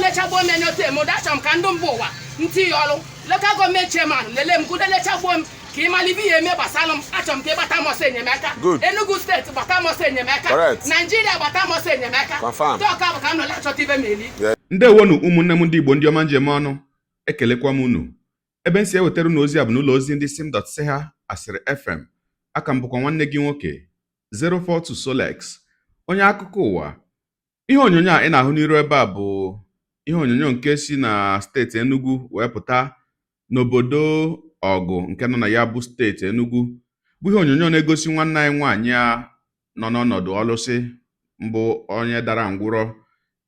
lechagbuo m anya otu eme achọrọ m ka ndị mba ụwa ntị ya ọrụ. Local government chairman, lelee m gụde lechagbuo m ka ị mara ibe ihe eme gbasara m. Achọrọ m ka ị gbata m ọsọ enyemaka. Good. Enugu Steeti, gbata m ọsọ enyemaka. Correct. Naijiria, gbata m ọsọ enyemaka. Confirm. Ndị ọka bụ ka m nọ achọta ibe m eli. Ndewonu, ụmụnne m ndị Igbo, ndị ọma njem ọnụ, ekelekwa m unu. Ebe m si ewetara unu ozi a bụ n'ụlọ ozi ndị sim dot ha Asịrị FM. Aka m bụkwa nwanne gị nwoke 042 Solex, onye akụkọ ụwa. Ihe onyonyo a ị na-ahụ n'iru ebe a bụ ihe onyonyo nke si na steeti Enugu wee pụta n'obodo Ọgụ nke nọ na ya bụ steeti Enugu, bụ ihe onyonyo na-egosi nwanne anyị nwaanyị a nọ n'ọnọdụ ọlụsị mbụ, onye dara ngwụrọ,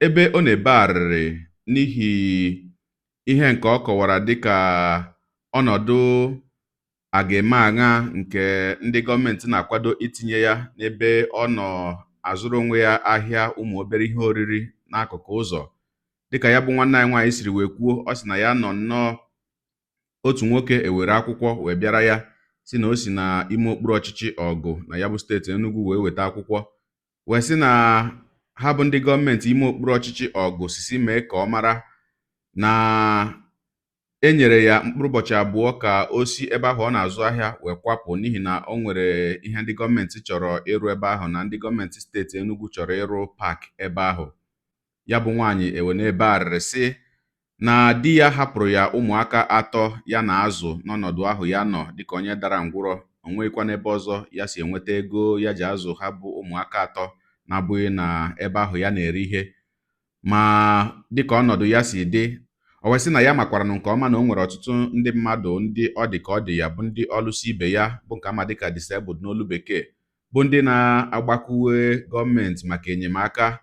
ebe ọ na-ebe arịrị n'ihi ihe nke ọ kọwara dịka ọnọdụ a ga-eme aṅa nke ndị gọọmenti na-akwado itinye ya n'ebe ọ nọ azụrụ onwe ya ahịa ụmụ obere ihe oriri n'akụkụ ụzọ. Dịka ya bụ nwanne anyị nwaanyị siri wee kwuo, ọ sị na ya nọ nnọọ, otu nwoke ewere akwụkwọ wee bịara ya, si na o si na ime okpuru ọchịchị Ọgụ na ya bụ steeti Enugu wee weta akwụkwọ, wee sị na ha bụ ndị gọọmenti ime okpuru ọchịchị Ọgụ sisi mee ka ọ mara na e nyere ya mkpụrụ ụbọchị 2 ka o si ebe ahụ ọ na-azụ ahịa wee kwapụ, n'ihi na o nwere ihe ndị gọọmenti chọrọ ịrụ ebe ahụ, na ndị gọọmenti steeti Enugu chọrọ ịrụ park ebe ahụ. Ya bụ nwaanyị ewe n'ebe arịrị sị na di ya hapụrụ ya ụmụaka atọ ya na-azụ n'ọnọdụ ahụ ya nọ dịka onye dara ngwụrọ, o nweghịkwa n'ebe ọzọ ya si enweta ego ya ji azụ ha bụ ụmụaka atọ na-abụghị na ebe ahụ ya na-ere ihe. Ma dịka ọnọdụ ya si dị, o wee sị na ya makwaranụ nke ọma na o nwere ọtụtụ ndị mmadụ ndị ọ dị ka ọ dị ya, bụ ndị ọlụsị ibe ya, bụ nke ama dịka disabled n'olu bekee, bụ ndị na-agbakwuwe gọọmenti maka enyemaka,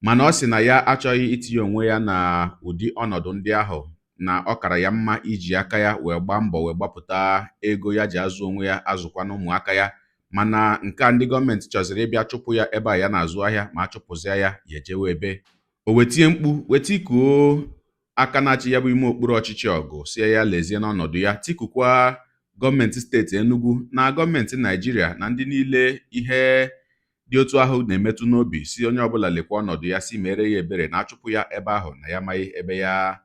mana ọ sị na ya achọghị itinye onwe ya na ụdị ọnọdụ ndị ahụ, na ọ kara ya mma iji aka ya wee gbaa mbọ wee gbapụta ego ya ji azụ onwe ya, azụkwana ụmụaka ya. Mana nke a ndị gọọmenti chọziri ịbịa chụpụ ya ebe a ya na-azụ ahịa, ma achụpụzịa ya, ya ejewe ebe o wetie mkpu wee tikuo aka na-achị ya bụ ime okpuru ọchịchị Ọgụ, sie ya lezie n'ọnọdụ ya, tikukwa gọọmenti steeti Enugu na gọọmenti Naijiria na ndị niile ihe dị otu ahụ na-emetụ n'obi, si onye ọbụla lekwa ọnọdụ ya, si mere ya ebere na achụpụ ya ebe ahụ, na ya amaghị ebe ya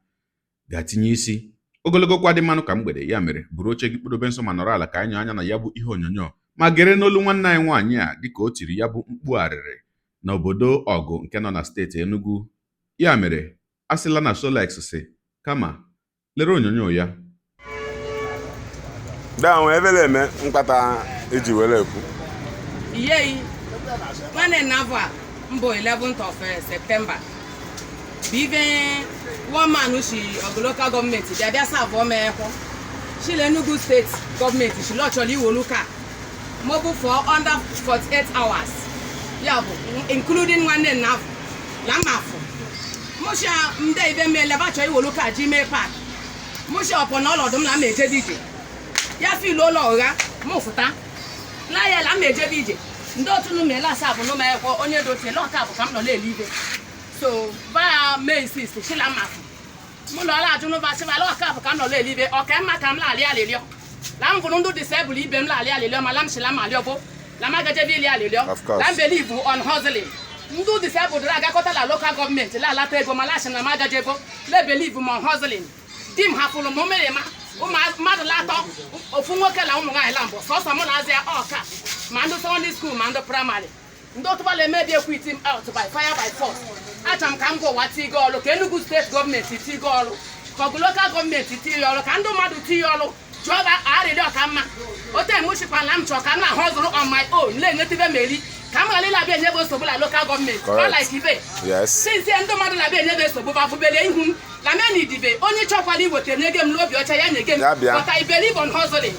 ga-atinye isi. Ogologo kwa dị mmanụ ka mgbede ya mere buru oche gị kpụdobe nso ma nọrọ ala ka anyị anya na ya bụ ihe onyonyo ma gere n'olu nwanne anyị nwaanyị a dịka o tiri ya bụ mkpu arịrị n'obodo Ọgụ nke nọ na steeti Enugu. Ya mere, a sịla na Solex si kama lere onyonyo ya. Da nwe ebele eme mkpata iji were ekwu. Iyeyi nwanne navọ a mbụ 11th of September bụ ibe one man si Ọgụ local government bịa bịa serve m ekwo shile Enugu Steeti gọọmenti shile ọ chọrọ iwolu ka mobile for under 48 hours, ya bụ including nwanne nnafọ la mmafụ mụsha nde ibe mele ba chọrọ iwolu ka ji mee park. Mụsha ọpọ na ọnọdụ m na m ejebe ije ya filu ụlọ ụgha mụ fụta la ya la m ejebe ije. Ndị otu nu mele asaa bụ nụma ekwo onye dochie lọka bụ ka m nọ na-ele ibe so ba mee insist shila mmafụ mụ lọla ajụ n'ụba sịba lọka bụ ka m nọ na-ele ibe ọka mma ka m la-alị alịlịọ la m fụrụ ndị disable ibe m la-alị alịlịọ, ma la m shila m alịọ bụ la m agajebe ili alịlịọ. Of course. La m believe on hustling. Ndị disabled la agakọta la local government la alata ego, ma la na m agajebo la believe m on hustling. Di m hapụrụ m mere ma ụmụ mmadụ latọ, ofu nwoke na ụmụ nwaanyị la mbụ sọsọ mụ na-azụ ya ọka, ma ndị secondary school ma ndị primary. Ndị otụbala emebi equity m out by fire by force. Achọrọ m ka m gwa ụwa tigo ọrụ, ka Enugu Steeti gọọmenti tigo ọrụ, ka Ọgụ local government tinye ọrụ, ka ndị mmadụ tinye ọrụ jụọ arịrịọ ka mma ote mụchikwala m chọọ ka m na-ahụ zụrụ on my own na-enwetebe meri ka m ghara ịlabịa enyebe nsogbu na local government. Correct. Like ibe since ndị mmadụ na-abịa enyebe nsogbu bafubele ihu m na men idibe onye chọkwala iweta nyege m n'obi ọcha ya nyege m. Ya bịa. But I believe on hustling,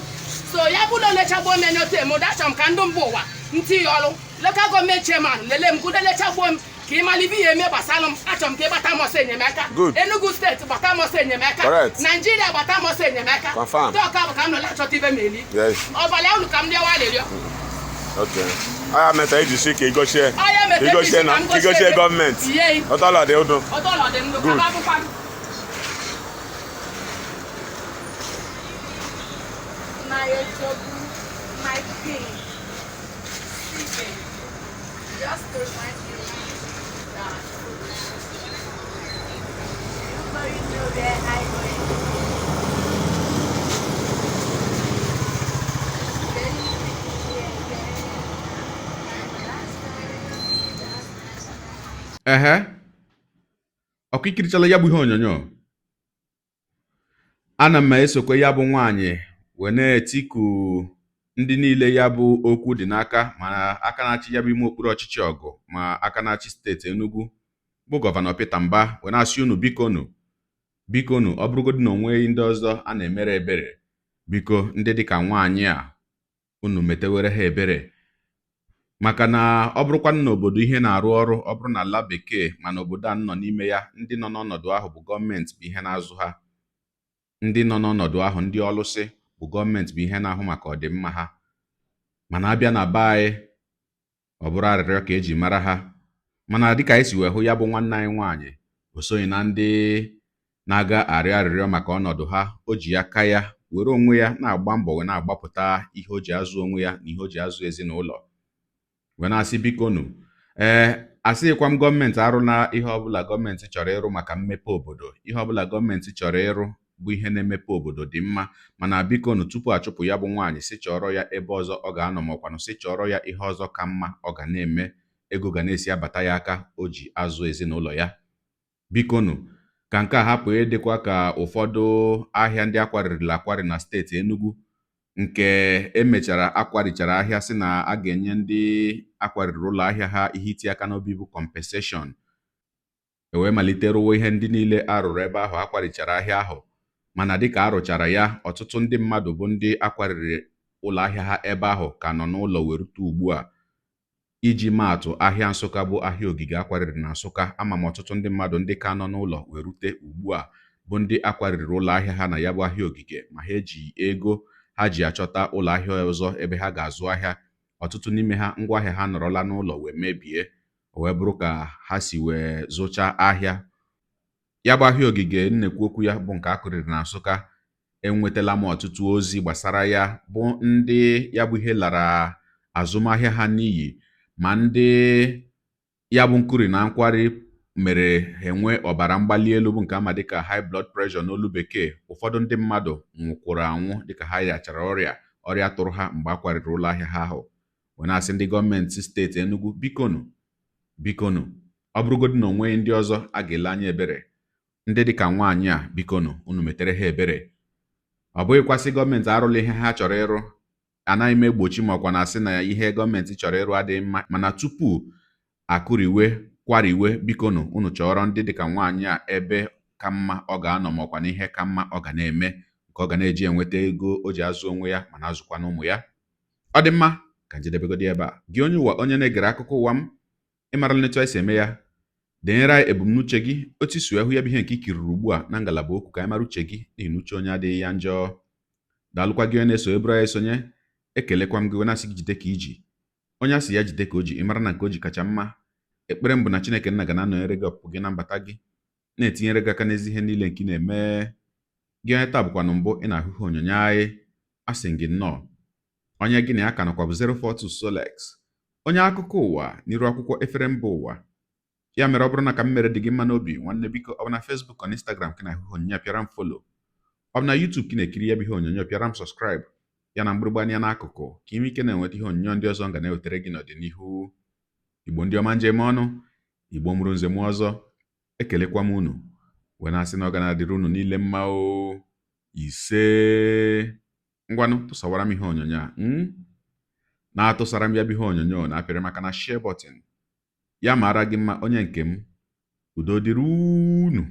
so ya bụrụ lechagbuo m anya otu eme achọrọ m ka ndị mba ụwa ntinye ọrụ. Local government chairman, lelee m gụde lechagbuo m ka ị mara ibe ihe eme gbasara m. Achọrọ m ka ị gbata m ọsọ enyemaka. Good. Enugu Steeti, gbata m ọsọ enyemaka. Correct. Naijiria, gbata m ọsọ enyemaka. Confirm. Ndị ọka bụ ka m nọ achọta ibe m eli. Ọbala unu ka m rịọwa arịrịọ. Okay. Aya meta iji si ka igochie. Ọ ya meta Igochie iji na ka m gochie igochie gị. Gọọmenti. Iye. Ọtọlọ dị ụdụ. Ọtọlọ dị ndụ. Good. Ka akwụkwọ m. My Odogwu, my king, Stephen, just to remind you that Where I going? Ehe, ọkwa ikirichala ya bụ ihe onyonyo. Ana m esokwe ya bụ nwaanyị wee na-etiku ndị niile ya bụ okwu dị n'aka, ma aka na-achị ya bụ ime okpuru ọchịchị ọgụ, ma aka na-achị steeti Enugu bụ Gọvanọ Peter Mbah, wee na-asị unu bikonu, bikonu, ọ bụrụgodị na onweghị ndị ọzọ a na-emere ebere, biko ndị dịka nwaanyị a unu metewere ha ebere, maka na ọ bụrụkwanụ n'obodo ihe na-arụ ọrụ, ọ bụrụ na ala bekee, mana obodo a nọ n'ime ya, ndị nọ n'ọnọdụ ahụ bụ gọọmenti bụ ihe na-azụ ha, ndị nọ n'ọnọdụ ahụ, ndị ọlụsị, bụ gọọmenti bụ ihe na-ahụ maka ọdịmma ha. Mana abịa na be anyị, ọ bụrụ arịrịọ ka eji mara ha. Mana dịka anyị si wee hụ ya bụ nwanne anyị nwaanyị, o soghị na ndị na-aga arịọ arịrịọ maka ọnọdụ ha. O ji aka ya were onwe ya na-agba mbọ wee na-agbapụta ihe o ji azụ onwe ya na ihe o ji azụ ezinụlọ, wee na-asị bikonu. Ee, asịghịkwa m gọọmenti arụla ihe ọbụla gọọmenti chọrọ ịrụ maka mmepe obodo. Ihe ọbụla gọọmenti chọrọ ịrụ bụ ihe na-emepe obodo dị mma, mana bikonu, tupu achụpụ ya bụ nwaanyị, si chọrọ ya ebe ọzọ ọ ga-anọ, makwanụ si chọrọ ya ihe ọzọ ka mma ọ ga na-eme, ego ga na-esi abata ya aka o ji azụ ezinụlọ ya. Bikonu, ka nke a hapụ ịdịkwa ka ụfọdụ ahịa ndị akwaririla akwari na steeti Enugu, nke emechara akwarichara ahịa, sị na a ga-enye ndị akwariri ụlọ ahịa ha ihe iti aka n'obi bụ compensation, e wee malite rụwa ihe ndị niile a rụrụ ebe ahụ akwarichara ahịa ahụ. Mana dịka a rụchara ya, ọtụtụ ndị mmadụ bụ ndị akwariri ụlọ ahịa ha ebe ahụ ka nọ n'ụlọ wee rute ugbu a. Iji maatụ, ahịa Nsụka bụ ahịa Ogige akwariri na Nsụka, ama m ọtụtụ ndị mmadụ ndị ka nọ n'ụlọ wee rute ugbu a bụ ndị akwariri ụlọ ahịa ha na ya bụ ahịa Ogige, ma ha eji ego ha ji achọta ụlọ ahịa ọzọ ebe ha ga-azụ ahịa. Ọtụtụ n'ime ha, ngwaahịa ha nọrọla n'ụlọ wee mebie. O wee bụrụ ka ha si wee zụchaa ahịa ya bụ ahịa Ogige nnekwu okwu ya bụ nke a kụriri na Nsụka. Enwetala m ọtụtụ ozi gbasara ya, bụ ndị ya bụ ihe lara azụmahịa ha n'iyi, ma ndị ya bụ nkuri na nkwari mere ha enwe ọbara mgbali elu, bụ nke ama dịka high blood pressure n'olu bekee. Ụfọdụ ndị mmadụ nwụkwụrụ anwụ dịka ha yachara ọrịa, ọrịa tụrụ ha mgbe a kwariri ụlọ ahịa ha ahụ. Wee na-asị ndị gọọmenti steeti Enugu, bikonu, bikonu, ọ bụrụgodị na onweghị ndị ọzọ a ga-ele anya ebere, ndị dịka nwaanyị a, bikonu, unu metere ha ebere. Ọ bụghịkwasị gọọmenti arụla ihe ha chọrọ ịrụ, anaghị m egbochi ma ọkwa na-asị na ihe gọọmenti chọrọ ịrụ adịghị mma, mana tupu akụriwe kwariwe, bikonu, unu chọrọ ndị dịka nwaanyị a ebe ka mma ọ ga-anọ, ma ọkwa na ihe ka mma ọ ga na-eme, nke ọ ga na-eji enweta ego o ji azụ onwe ya ma na-azụkwa n'ụmụ ya. Ọ dị mma, ka njedebegodi ebe a. Gị onye ụwa, onye na-egere akụkọ ụwa m, ịmarala etu anyị si eme ya. Denyere anyị ebumnuche gị, otu isi wee hụ ya bụ ihe nke ikiriri ugbu a na ngalaba okwu, ka anyị mara uche gị, n'ihi na uche onye adịghị ya njọ. Daalụkwa gị onye na-eso eburu anyị esonye. Ekelekwa m gị wee na-asị gị jide ka iji. Onye a sị ya jide ka o ji, ị mara na nke o ji kacha mma. Ekpere m bụ na Chineke nna ga na-anọnyere gị, ọpụpụ gị na mbata gị, na-etinyere gị aka n'ezi ihe niile nke ị na-eme. Gị onye taa bụkwanụ mbụ ị na-ahụ ihe onyonyo anyị, asị gị nnọọ. Onye gị na ya ka nọkwa bụ 042 Solex, onye akụkọ ụwa n'iru akwụkwọ efere mba ụwa. Ya mere, ọ bụrụ na ka m mere dị gị mma n'obi, nwanne, biko, ọ bụ na Facebook ọ na Instagram ka ị na-ahụ ihe onyonyo a, pịara m follow. Ọ bụ na YouTube ka ị na-ekiri ya bụ ihe onyonyo, pịara m subscribe, ya na mgbịrịgba anya n'akụkụ, ka ime ike na-enweta ihe onyonyo ndị ọzọ m ga na-ewetara gị n'ọdịnihu. Igbo ndị ọma, njem ọnụ, Igbo mụrụ nze m ọzọ, ekelekwa m unu wee na-asị na ọ ga na-adịrị unu niile mma o. Ise. Ngwanụ, tụsawara m ihe onyonyo a, na-atụsara m ya bụ ihe onyonyo, na-apịrị maka na share button. Ya mara gị mma, onye nke m. Udo dịrị unu.